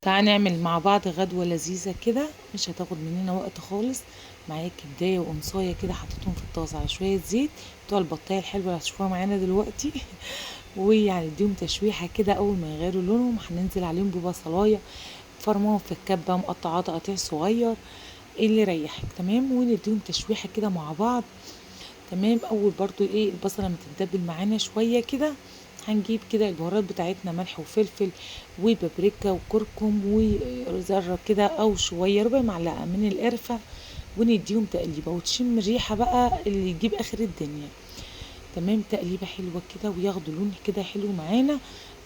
تعالى نعمل مع بعض غدوة لذيذة كده، مش هتاخد مننا وقت خالص. معايا كبداية وقنصاية كده حطيتهم في الطاسة على شوية زيت بتوع البطاية الحلوة اللي هتشوفوها معانا دلوقتي ويعني اديهم تشويحة كده. أول ما يغيروا لونهم هننزل عليهم ببصلاية فرموهم في الكبة مقطعاه تقطيع صغير اللي يريحك، تمام؟ ونديهم تشويحة كده مع بعض، تمام؟ أول برضو البصلة لما تتدبل معانا شوية كده هنجيب كده البهارات بتاعتنا، ملح وفلفل وبابريكا وكركم وذرة كده أو شوية ربع معلقة من القرفة، ونديهم تقليبة وتشم الريحة بقى اللي يجيب آخر الدنيا، تمام؟ تقليبة حلوة كده وياخدوا لون كده حلو معانا.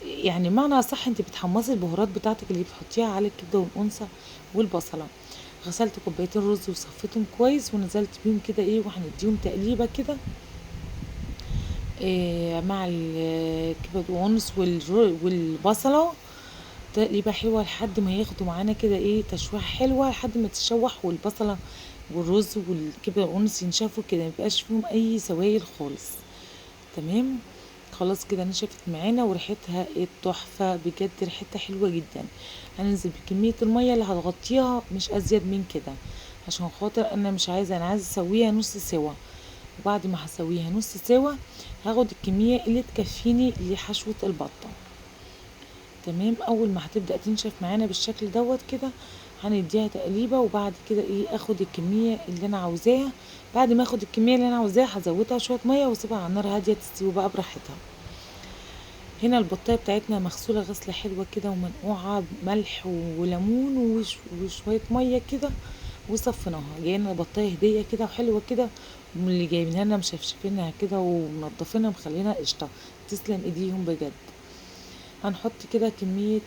يعني معنى صح انت بتحمصي البهارات بتاعتك اللي بتحطيها على الكبدة والقنصة والبصلة. غسلت كوبايتين رز وصفيتهم كويس ونزلت بيهم كده وهنديهم تقليبة كده مع الكبد والقنص والبصلة، تقليبة حلوة لحد ما ياخدوا معانا كده تشويحة حلوة لحد ما تتشوح والبصلة والرز والكبد والقنص ينشفوا كده، ما يبقاش فيهم اي سوائل خالص، تمام؟ خلاص كده نشفت معانا وريحتها التحفة بجد، ريحتها حلوة جدا. هننزل بكمية المية اللي هتغطيها مش ازيد من كده عشان خاطر انا مش عايزة، انا عايزة اسويها نص سوا. وبعد ما هسويها نص سوا هاخد الكمية اللي تكفيني لحشوة البطة، تمام؟ اول ما هتبدأ تنشف معانا بالشكل دوت كده هنديها تقليبة، وبعد كده اخد الكمية اللي انا عاوزاها. بعد ما اخد الكمية اللي انا عاوزاها هزودها شوية مية واسيبها على النار هادية تستوي بقى براحتها. هنا البطاية بتاعتنا مغسولة غسلة حلوة كده ومنقوعة بملح وليمون وشوية مية كده وصفيناها. جاينا بطاية هدية كده وحلوة كده، من اللي جايبينها لنا مشفشفينها كده ومنضفينها ومخلينها قشطة، تسلم ايديهم بجد. هنحط كده كمية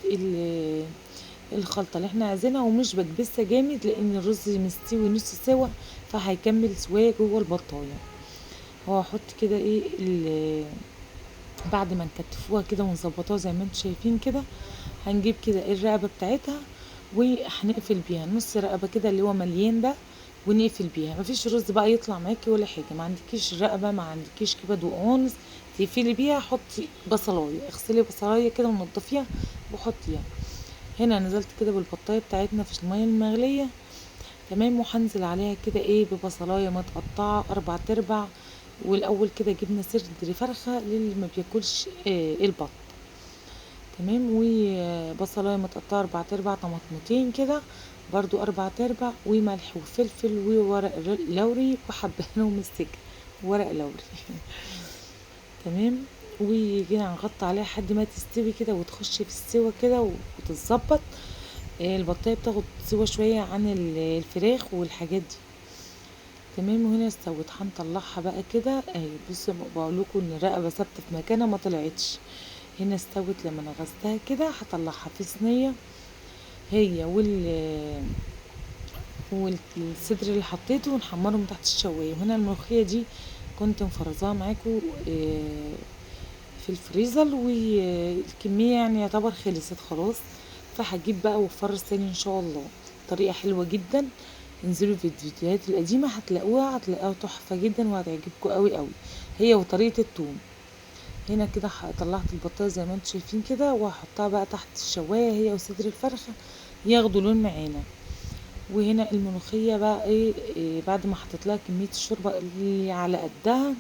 الخلطة اللي احنا عايزينها، ومش بكبسها جامد لان الرز مستوي نص سوا فهيكمل سواه جوه البطاية. هو هحط كده بعد ما نكتفوها كده ونظبطوها زي ما انتم شايفين كده، هنجيب كده الرقبة بتاعتها وهنقفل بيها نص رقبة كده اللي هو مليان ده، ونقفل بيها. مفيش رز بقى يطلع معاكي ولا حاجة، ما عندكيش رقبة ما عندكيش كبد وقوانص تقفلي بيها، حطي بصلاية، اغسلي بصلاية كده ونضفيها وحطيها. هنا نزلت كده بالبطاية بتاعتنا في المية المغلية، تمام؟ وهنزل عليها كده ببصلاية متقطعة 4/4. والاول كده جبنا صدر فرخة للي ما بياكلش البط، تمام؟ وبصلاية متقطعة 4/4، طماطمتين كده برضو 4/4، وملح وفلفل وورق لوري وحبهان ومستكة ورق لوري تمام؟ وجينا نغطي عليها لحد ما تستوي كده وتخش في السوا كده وتتظبط. البطاية بتاخد سوا شوية عن الفراخ والحاجات دي، تمام؟ وهنا استوت، هنطلعها بقى كده اهي. بصوا بقول لكم ان الرقبة ثابتة في مكانها ما طلعتش. هنا استوت لما انا غسلتها كده، هطلعها في صينية هي والصدر اللي حطيته، ونحمره من تحت الشواية. وهنا الملوخية دي كنت مفرزاها معاكم في الفريزر، والكمية يعتبر خلصت خلاص، فهجيب بقى وافرز تاني ان شاء الله. طريقة حلوة جدا، انزلوا في الفيديوهات القديمة هتلاقوها تحفة جدا وهتعجبكم قوي قوي، هي وطريقة التوم. هنا كده طلعت البطاية زي ما انتم شايفين كده، وهحطها بقى تحت الشواية هي وصدر الفرخة ياخدوا لون معانا. وهنا الملوخية بقى بعد ما حطيت لها كمية الشوربة اللي على قدها،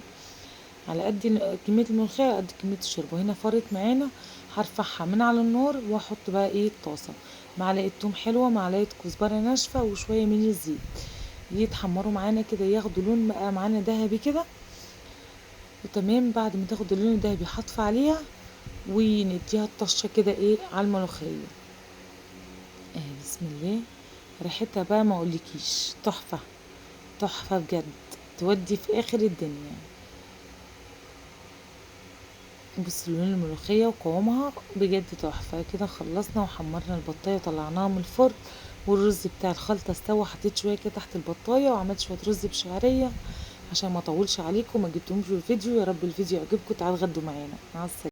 على قد كمية الملوخية على قد كمية الشوربة. هنا فرت معانا، هرفعها من على النار واحط بقى الطاسة، معلقة توم حلوة، معلقة كزبرة ناشفة، وشوية من الزيت، يتحمروا معانا كده ياخدوا لون بقى معانا ذهبي كده، وتمام. بعد ما تاخد اللون الذهبي هطفي عليها ونديها الطشة كده على الملوخية اهي. بسم الله، ريحتها بقى ما اقولكيش، تحفة تحفة بجد، تودي في اخر الدنيا. بصوا لون الملوخية وقوامها بجد تحفة كده. خلصنا وحمرنا البطاية وطلعناها من الفرن، والرز بتاع الخلطة استوى. حطيت شوية كده تحت البطاية وعملت شوية رز بشعرية عشان ما اطولش عليكم وما جبتهمش في الفيديو. يا رب الفيديو يعجبكم، تعالوا اتغدوا معانا. مع السلامة.